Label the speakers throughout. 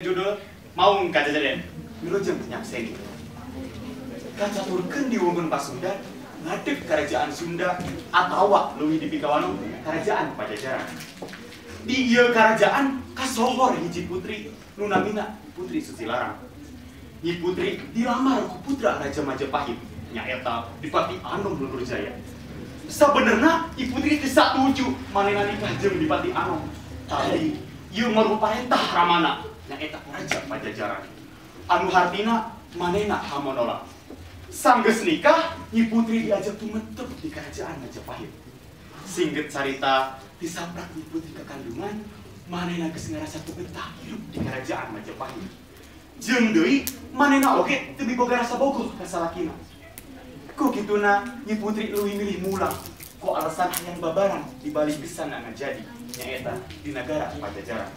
Speaker 1: judul Maung Kajajaden. Wilujeng nyakseni. Kacaturkeun di wewengkon Pasundan ngadeg Kerajaan Sunda atawa leuwih dipikawanoh Kerajaan Pajajaran. Di ieu kerajaan kasohor hiji putri nu namina Putri Sucilarang. Nyi Putri dilamar ku putra Raja Majapahit nyaeta Dipati Anom Lurjaya. Sabenerna Nyi Putri teu satuju manehna nikah jeung Dipati Anom. Tapi ieu marupa parentah ramana nyaeta Raja Pajajaran. Anu hartina manehna hamonolak. Sanggeus nikah, Nyi Putri diajak tumetep di Kerajaan Majapahit. Singget carita disaprak Nyi Putri ke kandungan, manehna geus ngarasa teu betah hirup di Kerajaan Majapahit. Jeung deui manehna oge teu miboga rasa bogoh ka salakina. Ku kituna Nyi Putri leuwih milih mulang ku alasan hayang babaran di balik gesana ngajadi nyaeta di nagara Pajajaran.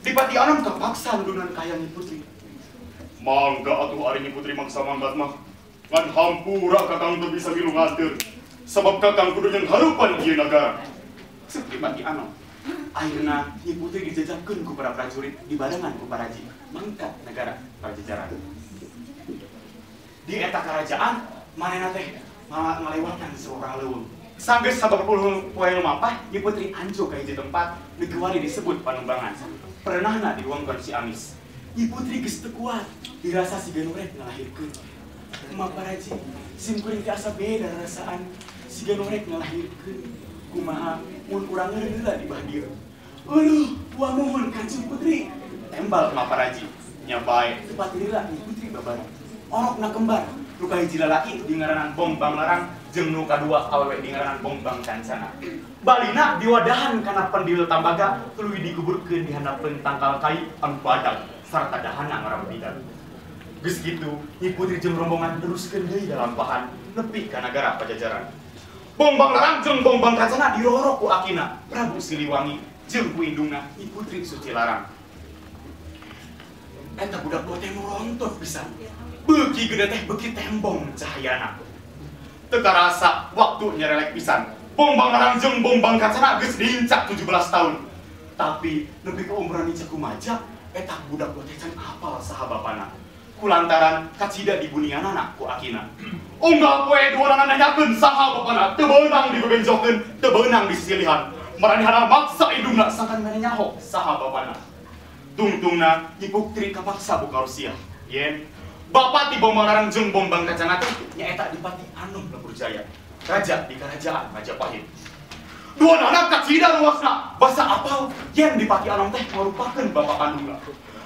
Speaker 1: Dipati Anom kapaksa nundunan kahayang Nyi Putri.
Speaker 2: Mangga atuh ari Nyi Putri maksa manggat mah. Ngan hampura kakang teu bisa milu nganteur. Sabab kakang kudu nyangharupan ieu nagara.
Speaker 1: Ceuk Dipati Anom. Akhirna Nyi Putri dijajakeun ku para prajurit dibarengan ku paraji mangkat nagara Pajajaran. Di eta karajaan manehna teh ngalewatan saurang leuweung. Sanggeus sababaraha poe lumampah, Nyi Putri anjo ka hiji tempat nu kiwari disebut Panumbangan. Pernahna di wewengkon Ciamis. Nyi Putri geus teu kuat, dirasa siga nu rek ngalahirkeun. Kumaha paraji, sim kuring teh asa beda rasaan siga nu rek ngalahirkeun. Kumaha mun urang heula di bah dieu. Eueuh, wamuhun Kanjeng Putri. Tembal kumaha paraji, nya bae teu pati heula Nyi Putri babarang. Orokna kembar, nu kahiji lalaki dingaranan Bongbang Larang jeung nu kadua awewe dingaranan Bongbang Kancana. Balina diwadahan kana pendil tambaga tuluy dikuburkeun di handapeun tangkal kai anu badag sarta dahana ngarambidan. Geus kitu, Nyi Putri jeung rombongan teruskeun deui lalampahan nepi ka nagara Pajajaran. Bongbang Larang jeung Bongbang Kancana dirorok ku akina Prabu Siliwangi jeung ku indungna Nyi Putri Sucilarang. Eta budak teh nu rontot pisan. Beuki gede teh beuki tembong cahayana. Teu karasa waktu nyerelek pisan. Bongbang Larang jeung Bongbang Kancana geus diincak 17 tahun. Tapi nepi ka umuran nincak kumaja, eta budak teh can apal saha bapana. Kulantaran kacida dibunianana ku akina. Unggal poe duanana nanyakeun saha bapana, teu beunang dibebenjokeun, teu beunang disisilihan. Maranehana maksa indungna sangkan maneh nyaho saha bapana. Tungtungna Nyi Putri kapaksa buka rusiah. Yen bapak ti Bongbang Larang jeung Bongbang Kancana teh nyaeta Dipati Anom Lurjaya, raja di Kerajaan Majapahit. Duanana kacida luasna, basa apal yen Dipati Anom teh marupakeun bapak kandungna.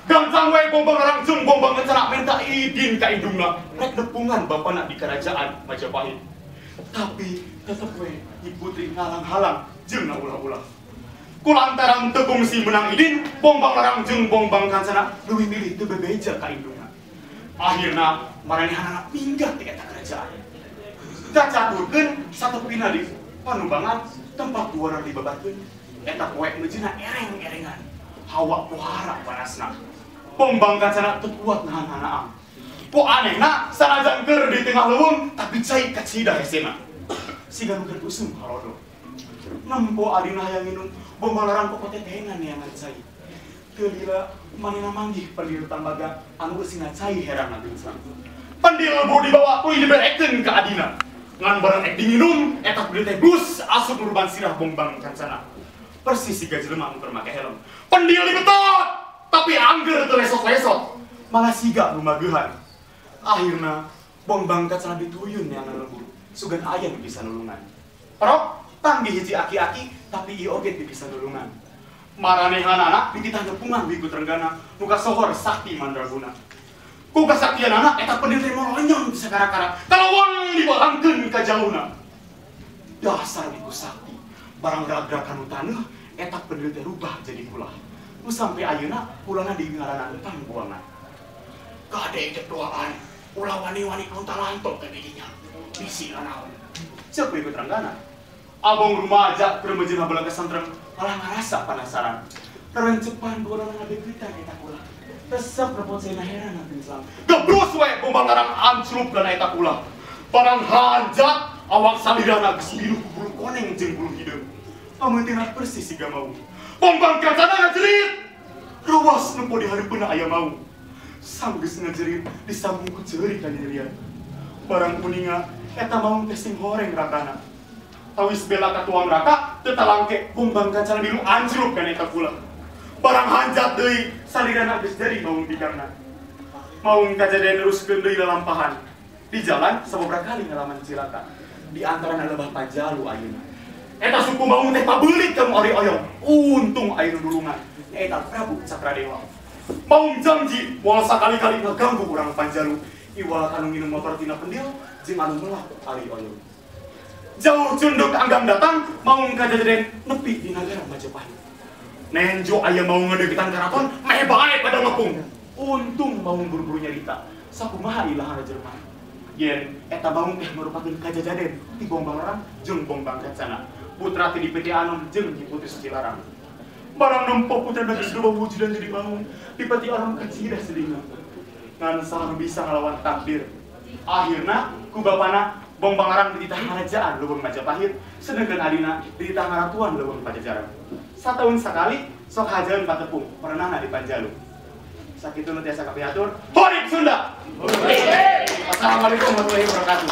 Speaker 1: Gancang we Bongbang Larang jeung Bongbang Kancana minta idin ka indungna rek nepungan bapana di Kerajaan Majapahit. Tapi tetep we Nyi Putri ngalang-halang jeung ngaulah-ulah. Kulantaran teu kungsi menang idin, Bongbang Larang jeung Bongbang Kancana leuwih milih teu bebeja ka indungna. Akhirna maranehana minggat ti eta kerajaan. Kacaturkeun satepina di Panumbangan tempat duanana dibabarkeun. Eta poe meujeuhna ereng-erengan. Hawa pohara panasna. Bongbang Kancana teu kuat nahan hanaang. Po anehna sanajan keur di tengah leuweung tapi cai kacida hesena. Siga nu keur usum halodo. Nempo adina hayang minum, Bongbang Larang pokotetengan neangan cai. Teu lila manehna manggih pendil tambaga anu eusina cai herang ngagengsang. Pendil buru dibawa tuluy diberekeun ka adina. Ngan bareng ek diminum, eta pendil teh blus asup lurban sirah Bongbang Kancana. Persis siga jelema anu keur make helm. Pendil dibetot, tapi angger teu lesot-lesot. Malah siga nu mageuhan. Akhirna Bongbang Kancana dituyun neangan lembur. Sugan aya nu bisa nulungan. Orok panggih hiji aki-aki tapi ieu oge teu bisa nulungan. Maranehanana dititah nepungan Wiku Trenggana nu kasohor sakti mandraguna. Ku kasaktianana eta pendil teh molonyong bisa kara-kara kalawang dibalangkeun ka jauhna. Dasar Wiku sakti, barang ragrag kanu taneuh eta pendil teh rubah jadi kulah. Nu sampe ayeuna kulana dingaranan Pangbuangan. Gade doaan ulah wani-wani lonta-lanto ke dinya. Bisi nanaon. Ceuk Wiku Trenggana. Abong rumaja keur meujeuhna belang kesantrem malah ngarasa penasaran. Rencepan duanana ngadeukeutan eta kulah. Resep repot saya heran ngagengsang. Gebrus we Bongbang Larang anclup kana eta kulah. Barang hanjat awak salirana geus biru ku bulu koneng jeung bulu hideung. Pameuteuna persis siga mau. Bongbang Kancana ngajerit. Rawas nempo di hareupeunna aya maung. Sanggeus ngajerit disambung ku ceurik kanyerian. Barang kuninga eta maung teh sing horeng rakana. Tawis bela katuang raka teu talangke Bombang Kancana milu anjruk kana eta kula. Barang hanjat deui salirana geus jadi maung bikarna. Maung kajadian neruskeun deui lalampahan. Di jalan sababaraha kali ngalaman cilaka. Di antarana lebah Panjalu ayeuna. Eta suku maung teh pabeulit ka nu ari oyong. Untung aya nu nulungan. Nyaeta Prabu Cakradewa. Maung janji moal sakali-kali ngaganggu urang Panjalu. Iwal kanu nginum motor tina pendil jeung anu melak ari oyong. Jauh cunduk anggam datang, maung kajadian nepi di nagara Majapahit. Nenjo aya maung ngadeukeutan karaton, meh bae pada ngepung. Untung maung buru-buru nyarita, sakumaha ilahana jelema. Yen eta maung teh merupakeun kajajaden ti Bombang Larang jeung Bombang Kancana, putra ti Dipati Anom jeung Nyi Putri Sucilarang. Barang nempo putra geus loba wujudan jadi maung, Dipati Anom kacida sedihna. Ngan saha nu bisa ngalawan takdir. Akhirna ku bapana Bombang Larang dititah ngarajaan leuweung Majapahit, sedengkeun adina dititah ngaratuan leuweung Pajajaran. Sataun sakali sok hajaeun patepung perenahna di Panjalu. Sakitu nu tiasa kapihatur, Horik Sunda. Assalamualaikum warahmatullahi wabarakatuh.